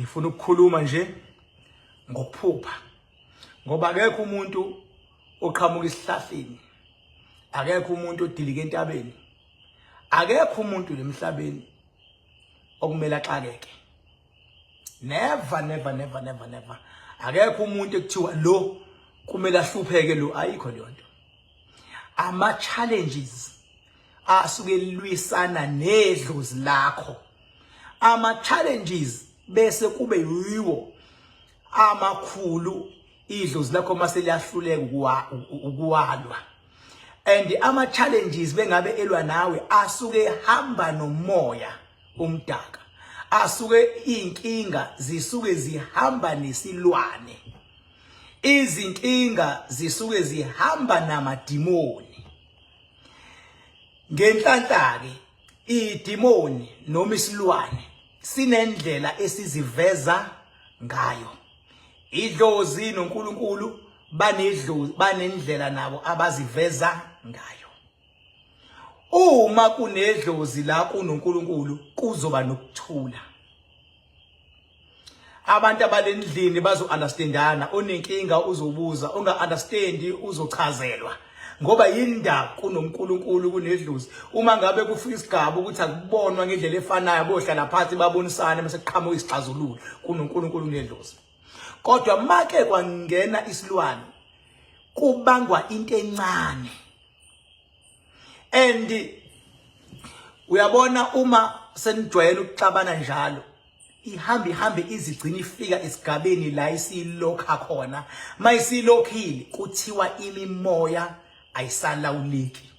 Ngifuna ukukhuluma nje ngokuphupha ngoba akekho umuntu oqhamuka esihlahleni, akekho umuntu odilika entabeni, akekho umuntu lemhlabeni okumele axakeke. Never, never, never, never, never. Akekho umuntu ekuthiwa lo kumele ahlupheke, lo ayikho leyo nto. Ama challenges asuke lwisana nedlozi lakho, ama challenges bese kube yiwo amakhulu idlozi lakho mase liyahluleka ukuwalwa. And ama challenges bengabe elwa nawe asuke hamba nomoya umdaka, asuke inkinga zisuke zihamba nesilwane, izinkinga zisuke zihamba namadimoni. Ngenhlanhla ke idimoni noma isilwane sinendlela esiziveza ngayo. Idlozi noNkulunkulu banedlozi, banendlela nabo abaziveza ngayo. Uma kunedlozi la kunoNkulunkulu kuzoba nokuthula. Abantu abalendlini bazo understandana, onenkinga uzobuza, onga understand uzochazelwa, ngoba yindaba kunoNkulunkulu kunedlozi. Uma ngabe kufika isigaba ukuthi akubonwa ngendlela efanayo, bohlala phansi babonisane bese kuqhamuka isixazululo. KunoNkulunkulu, kunedlozi. Kodwa make kwangena isilwane kubangwa into encane. And uyabona, uma senijwayele ukuxabana njalo, ihamba ihambe izigcina ifika esigabeni la isilokha khona. Mayisilokhile kuthiwa imimoya ayisalawuleki,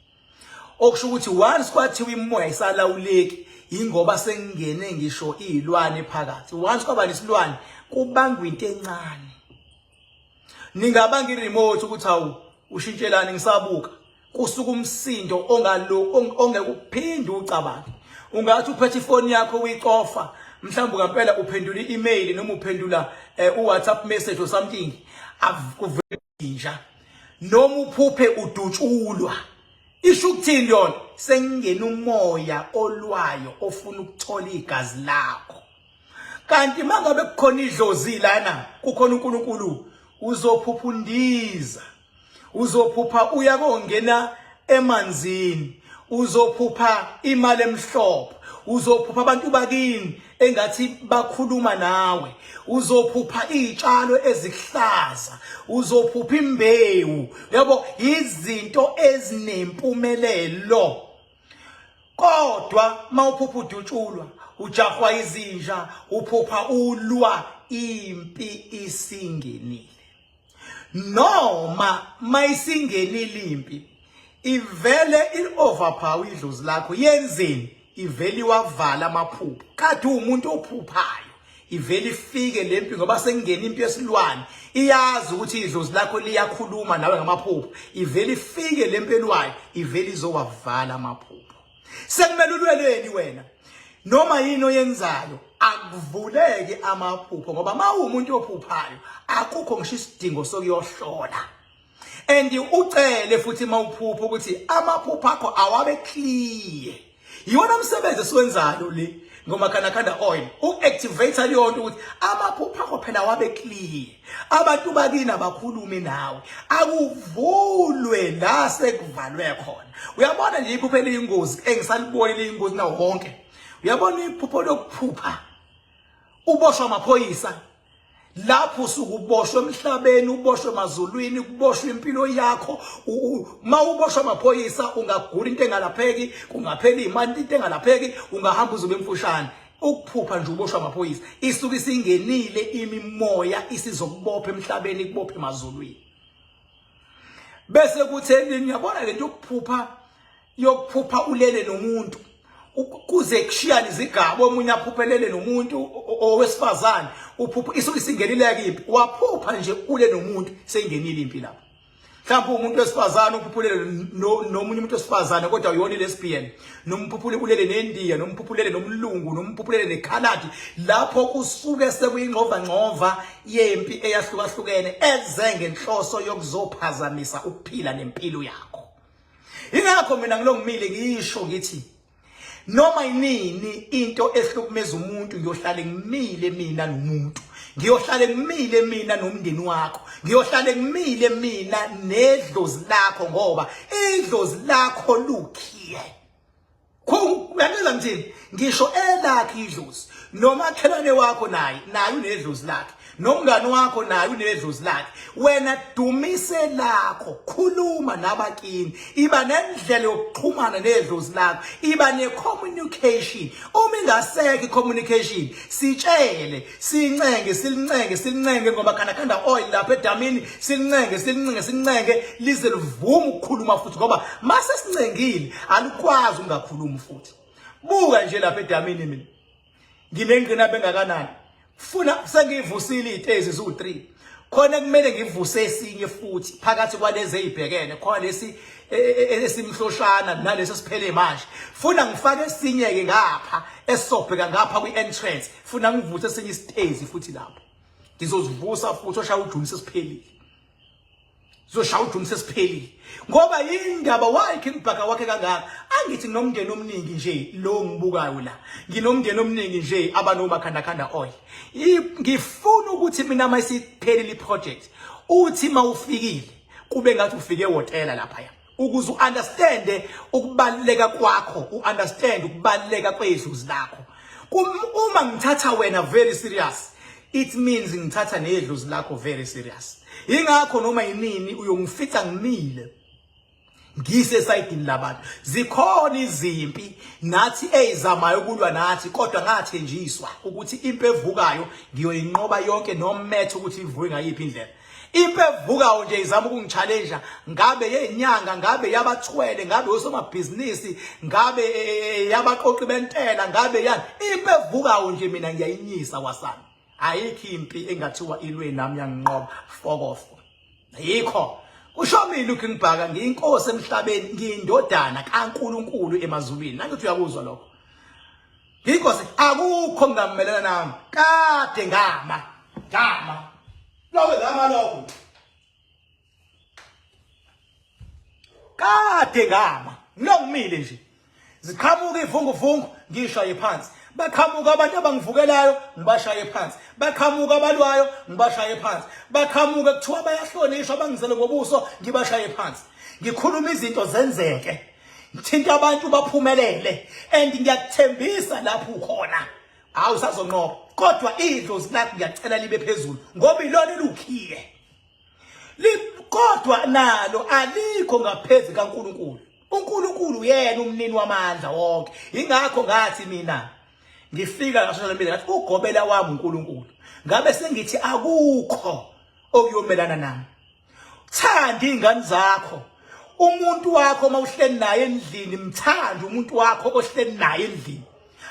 okusho ukuthi once kwathiwa imimoya ayisalawuleki, ingoba sengingene ngisho izilwane phakathi. Once kwaba nesilwane kubangwa into encane, ningabanga i-remote ukuthi awu ushintshelani, ngisabuka, kusuka umsindo ongalo ongeke uphinde ucabange. Ungathi uphethe ifoni yakho uyicofa, mhlawumbe ngempela uphendula i-email noma uphendula u-WhatsApp message or something, inja noma uphuphe udutshulwa. Isho ukuthini yona? Sengingena umoya olwayo ofuna ukuthola igazi lakho. Kanti mangabe kukhona idlozi lana, kukhona uNkulunkulu, uzophupha undiza, uzophupha uya kongena emanzini, uzophupha imali emhlophe, uzophupha abantu bakini engathi bakhuluma nawe, uzophupha izitshalo ezihlaza, uzophupha imbewu yabo, izinto ezinempumelelo. Kodwa mawuphupha udutshulwa, ujahwa izinja, uphupha ulwa impi, isingenile. Noma mayisingenile impi, ivele i-overpower idlozi lakho, yenzeni? Ivele iwavala amaphupho. Kade uwumuntu ophuphayo, ivele ifike lempi ngoba sengena impi yesilwane, iyazi ukuthi idlozi lakho liyakhuluma nawe ngamaphupho. Ivele ifike lempi elwayo, ivele izowavala amaphupho. Sekumele ulwelweni wena, noma yini oyenzayo akuvuleke amaphupho, ngoba uma uwumuntu ophuphayo akukho ngisho isidingo sokuyohlola. And ucele futhi mawuphupha ukuthi amaphupho akho awabe clear. Yiwona umsebenzi esiwenzayo le ngomakhandakhanda oil, uactivate leyo nto ukuthi amaphupho akho phela awabe clear, abantu bakini abakhulume nawe, akuvulwe la sekuvalwe khona. Uyabona nje iphupho eliyingozi engisaliboni liyingozi nawo wonke, uyabona iphupho lokuphupha uboshwa amaphoyisa, lapho usuke uboshwe emhlabeni, uboshwe emazulwini, kuboshwe impilo yakho. Uma uboshwa amaphoyisa ungagula into engalapheki, kungaphela imali into engalapheki, ungahamba uzobe emfushane. Ukuphupha nje uboshwa amaphoyisa, isuke isingenile imimoya, isizokubopha emhlabeni, ikubophe emazulwini. Bese kuthi elinye, uyabona lento yokuphupha ulele nomuntu, kuze kushiyane izigaba, omunye aphuphelele nomuntu owesifazane, uphupha isuke isingenile impi. Waphupha nje ule nomuntu, seyingenile impi lapho. Mhlawumbe umuntu wesifazane uphuphulele nomunye umuntu wesifazane, kodwa uyona lesbian, noma uphuphule ulele nendiya, noma uphuphulele nomlungu, noma uphuphulele nekhaladi, lapho kusuke sekuyingxova ngxova yempi eyahlukahlukene eze ngenhloso yokuzophazamisa ukuphila nempilo yakho. Ingakho mina ngilongimile ngisho ngithi Noma yinini into ehlukumeza umuntu, ngiyohlale ngimile mina nomuntu, ngiyohlale ngimile mina nomndeni wakho, ngiyohlale ngimile mina nedlozi lakho, ngoba idlozi lakho lukhiye. Uyangizwa ngithini? Ngisho elakhe idlozi, nomakhelwane wakho naye unedlozi lakhe, nomngani wakho naye unedlozi lakhe. Wena dumise lakho, khuluma nabakini, iba nendlela yokuxhumana nedlozi lakho, iba ne-communication. Uma ingasekho i-communication, sitshele, sincenge, silincenge, silincenge ngoba khanda oil lapha edamini, silincenge, silincenge, silincenge lize livume ukukhuluma futhi, ngoba mase sincengile alikwazi ungakhulumi futhi. Buka nje lapha edamini, mina nginengqina bengakanani, funa sengivusile izitezi zu3, khona kumele ngivuse esinye futhi phakathi kwalezi ezibhekene, khona lesi esimhloshana nalesi siphele manje, funa ngifake esinye ke ngapha esisobheka ngapha kwi-entrance, funa ngivuse esinye isitezi futhi lapho ngizozivusa futhi oshaya uJune sesiphelile, zoshaya uJune sesiphelile. Ngoba yindaba why King Bhaka wakhe kangaka? Angithi nginomndeni omningi nje lo ngibukayo la, nginomndeni omningi nje abanoma khanda oil. Ngifuna ukuthi mina mayisiphelile iproject, uthi mawufikile kube ngathi ufike ehhotela lapha, ukuze uunderstand ukubaluleka kwakho, uunderstand ukubaluleka kwedlozi lakho. Uma ngithatha wena very serious, it means ngithatha nedlozi lakho very serious. Ingakho noma yinini uyongifica ngimile ngise esayidini labantu. Zikhona izimpi nathi ezizamayo ukulwa nathi, kodwa ngathenjiswa ukuthi impi evukayo ngiyoyinqoba yonke, nomethe ukuthi ivuke ngayiphi indlela. Impi evukayo nje izama ukungichallenge, ngabe yenyanga, ngabe yabathwele, ngabe osomabhizinisi, ngabe yabaqoqi bentela, ngabe yani, impi evukayo nje mina ngiyayinyisa kwasami. Ayikho impi engathiwa ilwe nami yanginqoba, fokofo, ayikho. Kusho mina uKing Bhaka, ngiyinkosi emhlabeni, ngiyindodana kaNkuluNkulu emazulwini. Nangithi uyakuzwa lokho, ngiyinkosi, akukho ngingamelana nami. Kade ngama ngama lokho, ngama lokho, kade ngama ngilongimile nje. Ziqhamuka ivunguvungu, ngishaye phansi. Baqhamuka abantu abangivukelayo, ngibashaye phansi. Baqhamuka abalwayo, ngibashaye phansi. Baqhamuka kuthiwa bayahlonishwa, bangizele ngobuso, ngibashaye phansi. Ngikhuluma izinto zenzeke, ngithinta abantu baphumelele, and ngiyakuthembisa lapho ukhona hawu usazonqoba. Kodwa idlozi lakho ngiyacela libe phezulu, ngoba ilona elukhiye. Kodwa nalo alikho ngaphezulu kaNkuluNkulu. UNkulunkulu uyena umnini wamandla wonke. Ingakho ngathi mina ngifika nga-social media ngathi ugobela wami uNkulunkulu, ngabe sengithi akukho okuyomelana nami. Thanda iy'ngane zakho, umuntu wakho uma uhleli naye endlini, mthande umuntu wakho ohleli naye endlini.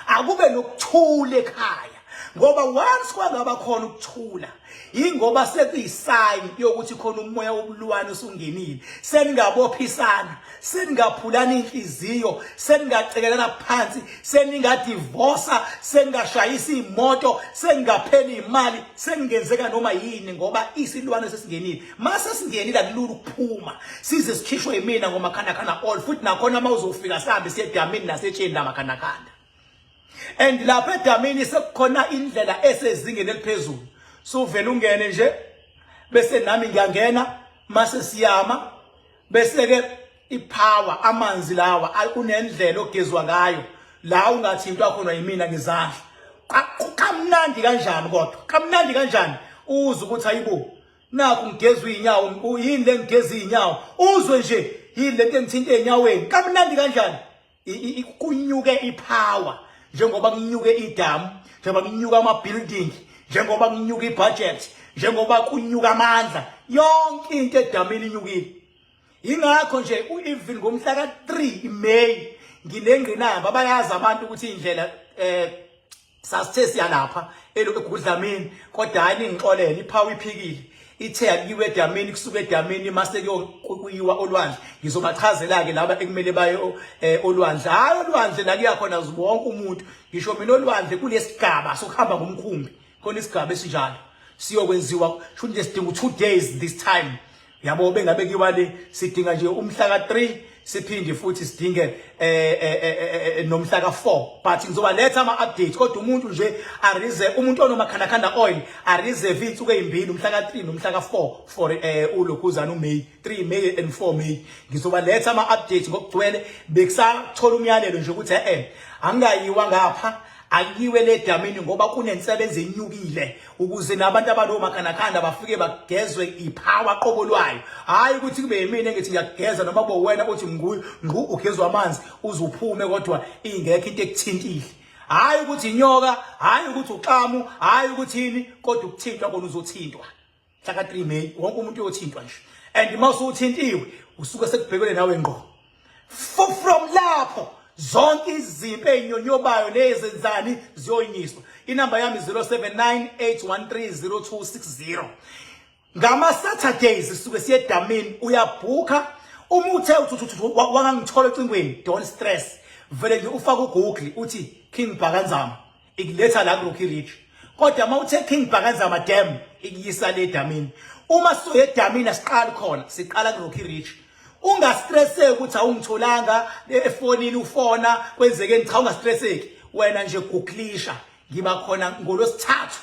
Akube nokuthula ekhaya, ngoba once kwangaba khona ukuthula, yingoba sekuyisign yokuthi khona umoya wobulwane usungenile. Seningabophisana, seningaphulana inhliziyo, seningacekelana phansi, seningadivosa, seningashayisa imoto, sengingaphela imali, sengingenzeka noma yini, ngoba isilwane sesingenile. Mase singenile akulula ukuphuma, size sikhishwe yimina ngomakhandakhanda all. Futhi nakhona uma uzofika sihambe siye edamini nasetsheni lamakhandakhanda, and lapha edamini sekukhona indlela esezingeni eliphezulu. Suvela ungene nje, bese nami ngiyangena, mase siyama, bese ke ipower amanzi lawa kunendlela ogezwa ngayo la ungathintwa khona yimina ngezandla. Kamnandi kanjani kodwa, kamnandi kanjani uzwe ukuthi ayibo, nakhu ngigezwa inyawo, yini le ngigeza inyawo, uzwe nje yini lento engithinta enyaweni, kamnandi kanjani. Kunyuke ipower njengoba kunyuke idamu, njengoba kunyuka ama-building, njengoba kunyuka ibudget, njengoba kunyuka amandla, yonke into edamini inyukile. Ingakho nje u-even ngomhla ka-3 May nginengqinamba, bayazi abantu ukuthi indlela sasithe siyalapha eGudlamini, kodwa hayi, ningixolele, iphawu iphikile, ithe akuyiwe edamini, kusuka edamini mase kuyiwa olwandle. Ngizobachazela-ke laba ekumele baye olwandle. Hhayi, olwandle la kuya khona wonke umuntu, ngisho mina. Olwandle kulesigaba sokuhamba ngomkhumbi, khona isigaba esinjalo siyokwenziwa. Shuthi nje sidinga u-2 days this time, yabo, bengabe kuyiwa le, sidinga nje umhla ka-3. Siphinde futhi sidinge nomhla ka4, but ngizobaletha ama updates. Kodwa umuntu nje arize, umuntu onomakhandakhanda oil areserve insuku ezimbili, umhla ka3 nomhla ka4 for ulokhuzana uMay 3 May and 4 May. Ngizobaletha ama updates ngokugcwele. Bekusathola umyalelo nje ukuthi angayiwa ngapha, akuyiwe le damini ngoba kunensebenzo enyukile, ukuze nabantu abanomakhandakhanda bafike bagezwe ipower qobo lwayo. Hayi ukuthi kube yimina engithi ngiyakugeza, noma kube wena uthi nguye ngu ugezwa amanzi uzuphume, kodwa ingekho into ekuthintile. Hayi ukuthi inyoka, hayi ukuthi uxamu, hayi ukuthi yini, kodwa ukuthintwa kona uzothintwa mhla ka 3 May. Wonke umuntu uyothintwa nje, and uma usuthintiwe usuke sekubhekene nawe ngqo. From lapho zonke izimpi ezinyonyobayo nezenzani ziyonyiswa. Inamba yami 0798130260. Ngama Saturdays sisuke siye edamini. Uyabhukha uma uthe uthi wangangithola ecingweni, don't stress, vele nje ufaka uGoogle uthi King Bhakanzama, ikuletha la ku-Rocky Ridge. Kodwa uma uthe King Bhakanzama Dam, ikuyisa le edamini. Uma sizoya edamini asiqali khona, siqala ku-Rocky Ridge. Ungastresseki ukuthi awungitholanga efonini, ufona kwenzekeni. Cha, ungastresseki wena nje, googlisha. Ngiba khona ngolwesithathu,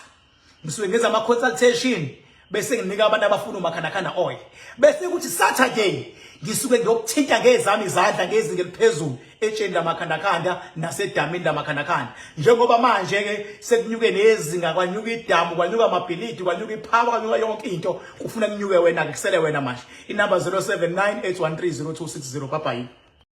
ngisuke ngenza ama consultation bese nginika abantu abafuna umakhandakhanda oil, bese kuthi Saturday ngisuke ngiyokuthinta ngezami izandla ngezinga eliphezulu etsheni lamakhandakhanda nasedamini lamakhandakhanda. Njengoba manje ke sekunyuke nezinga, kwanyuka idamu, kwanyuka amabhilidi, kwanyuka ipower, kwanyuka yonke into, kufuna kunyuke wena ke, kusele wena manje. Inamba 0798130260. Bye bye.